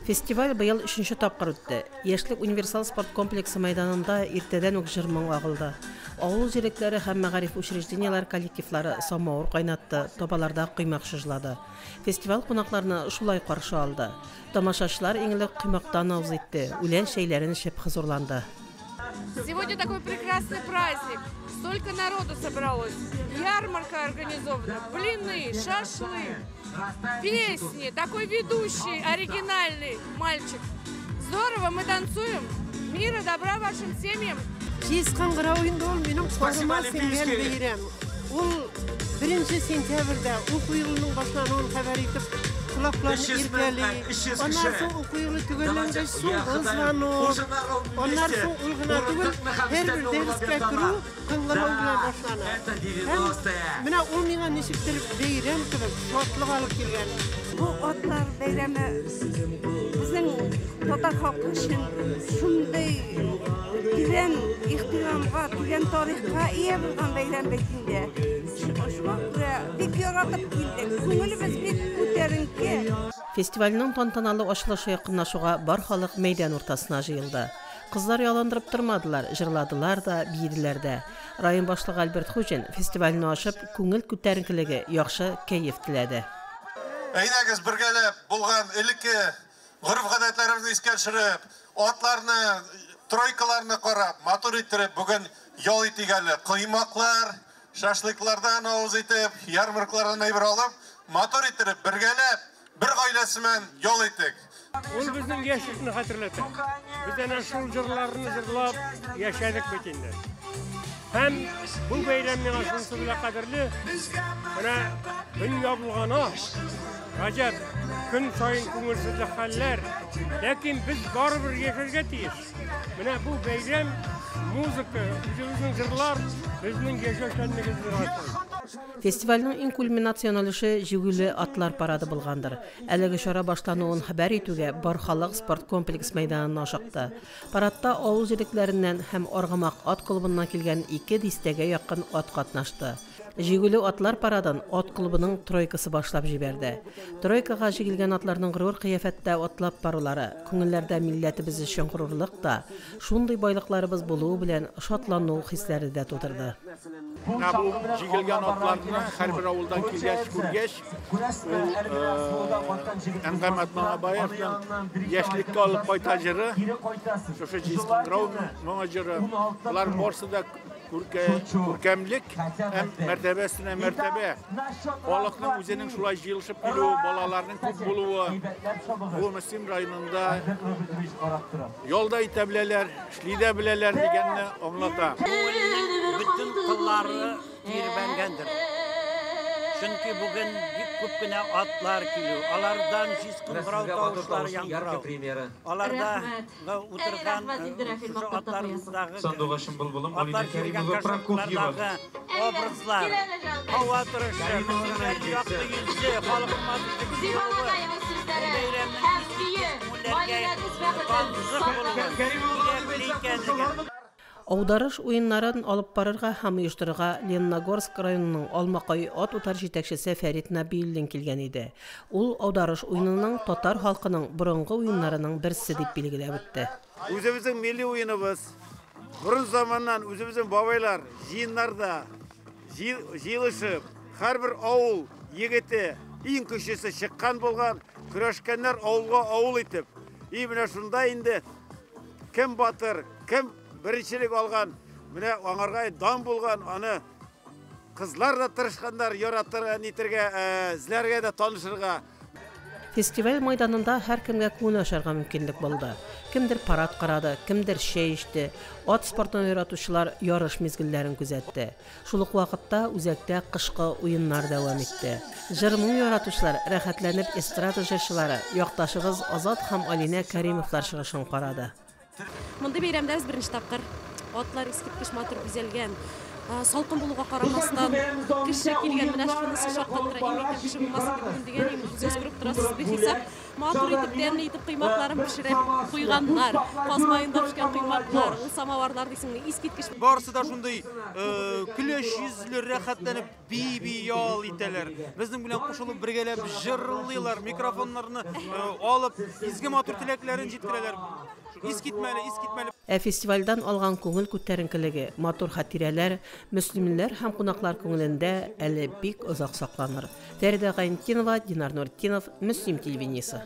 Фестиваль быел өченче тапкыр үтте. Яшьлек универсал спорт комплексы мәйданында иртәдән үк җыр-моң агылды. Авыл җирлекләре һәм мәгариф учреждениеләре коллективлары самавыр кайнатты, табаларда коймак чыжлады. Фестиваль кунакларны шулай каршы алды. Тамашачылар иң элек коймактан авыз итте, үлән чәйләрен эчеп хозурланды. Сегодня такой прекрасный праздник. Столько народу собралось. Ярмарка организована, блины, шашлык, песни. Такой ведущий, оригинальный мальчик. Здорово, мы танцуем. Мира, добра вашим семьям. Җиз кыңгырау инде ул минем каныма сеңгән бәйрәм. Ул 1 сентябрьдә уку елының башлануын хәбәр итеп, колакларны иркәли. Аннан соң уку елы төгәлләнгәч, соңгы звонок. Аннан соң ул гына түгел, һәрбер дәрескә керү кыңгырау белән башлана. Һәм менә ул миңа ничектер бәйрәм кебек, шатлык алып килгән. Бу атлар бәйрәме безнең татар халкы өчен шундый тирән ихтирамга, тирән тарихка ия булган бәйрәм бит инде. Шуңа күрә бик яратып килдек. Күңелебез бик күтәренке. Фестивальнең тантаналы ачылышы якынлашуга бар халык мәйдан уртасына җыелды. Кызлар ялындырып тормадылар, җырладылар да, биеделәр дә. Район башлыгы Альберт Хуҗин фестивальне ачып, күңел күтәренкелеге, яхшы кәеф теләде. Әйдәгез бергәләп булган элекке гореф-гадәтләребезне искә төшереп, атларны, тройкаларны карап, матур иттереп бүген ял итик әле. Коймаклар, шашлыклардан авыз итеп, ярмаркалардан әйбер алып, матур иттереп бергәләп бер гаиләсе белән ял итик. Ул безнең яшьлекне хәтерләтә. Без әнә шул җырларны җырлап яшәдек бит инде. Һәм бу бәйрәм миңа шунысы белән кадерле. Менә дөнья булганы гаҗәп, көн саен күңелсезлек хәлләр. Ләкин без барыбер яшәргә тиеш. Менә бу бәйрәм, музыка, үзебезнең җырлар безнең яшәүчәнлегебезне раслый. Фестивальнең иң кульминацион өлеше җигүле атлар парады булгандыр. Әлеге чара башлануын хәбәр итүгә бар халык спорт комплекс мәйданына ашыкты. Парадта авыл җирлекләреннән һәм Аргамак ат клубыннан килгән 2 дистәгә якын ат катнашты. Җигүле атлар парадын ат клубының тройкасы башлап җибәрде. Тройкага җигелгән атларның горур кыяфәттә атлап барулары, күңелләрдә милләтебез өчен горурлык та, шундый байлыкларыбыз булуы белән шатлану хисләре дә тудырды. Менә бу җигелгән атларны һәрбер авылдан килгәч, күргәч, ул Әнгам Атнабаевның яшьлеккә алып кайта җыры, шушы җиз кыңгырау моңа җыры, болар барысы да күркәмлек һәм мәртәбә өстенә мәртәбә. Халыкның үзенең шулай җыелышып килүе, балаларның күп булуы, бу Мөслим районында ял да итә беләләр, эшли дә беләләр дигәнне аңлата. Күңелнең бөтен кыллары тирбәнгәндер. Чөнки бүген бик күп кенә атлар килү, алардан җиз кыңгырау тавышлары яңгырау. Аларда утырган шушы атларындагы атлар килгән кашыклардагы образлар, һава торышы, мөслимнәрнең якты йөзе, халыкның матур булуы, бу бәйрәмнең искиткеч күңелләргә тансык булуы, кирәкле икәнлеге. Аударыш уеннарын алып барырга һәм оештырырга Лениногорск районының Алмакай ат утар җитәкчесе Фәрит Нәбиуллин килгән иде. Ул аударыш уенының татар халкының борынгы уеннарының берсе дип билгеләп үтте. Үзебезнең милли уеныбыз. Борын заманнан үзебезнең бабайлар җыеннарда җыелышып, һәрбер авыл егете иң көчлесе чыккан булган, көрәшкәннәр авылга авыл итеп. И менә шунда инде кем батыр, кем беренчелек алган, менә аңарга дан булган, аны кызлар да тырышканнар, яратырга, нитергә, эзләргә дә танышырга. Фестиваль майданында һәркемгә күңел ачарга мөмкинлек булды. Кемдер парад карады, кемдер чәй эчте, ат спортын яратучылар ярыш мизгелләрен күзәтте. Шул ук вакытта үзәктә кышкы уеннар дәвам итте. Җыр-моң яратучылар рәхәтләнеп эстрада җырчылары, якташыбыз Азат һәм Алинә Каримовлар чыгышын карады. Мондый бәйрәмдә без беренче тапкыр атлар искиткеч матур бизәлгән. Салкын булуга карамастан кеше килгән, менә шунысы шаккатыра, иң әйбәт кеше булмасын дип бүген дигән, үзегез күреп торасыз, бихисап Матур итеп, тәмле итеп коймакларын пешереп куйганнар. Каз маенда пешкән коймаклар, ул самоварлар дисеңме, искиткеч. Барысы да шундый көләч йөзле, рәхәтләнеп бии-бии ял итәләр. Безнең белән кушылып бергәләп җырлыйлар, микрофоннарны алып, изге матур теләкләрен җиткерәләр. Искитмәле, искитмәле. Ә фестивальдән алган күңел күтәренкелеге, матур хатирәләр мөслимлеләр һәм кунаклар күңелендә әле бик озак сакланыр. Фәридә Гайнетдинова, Динар Нуретдинов, Мөслим телевидениесе.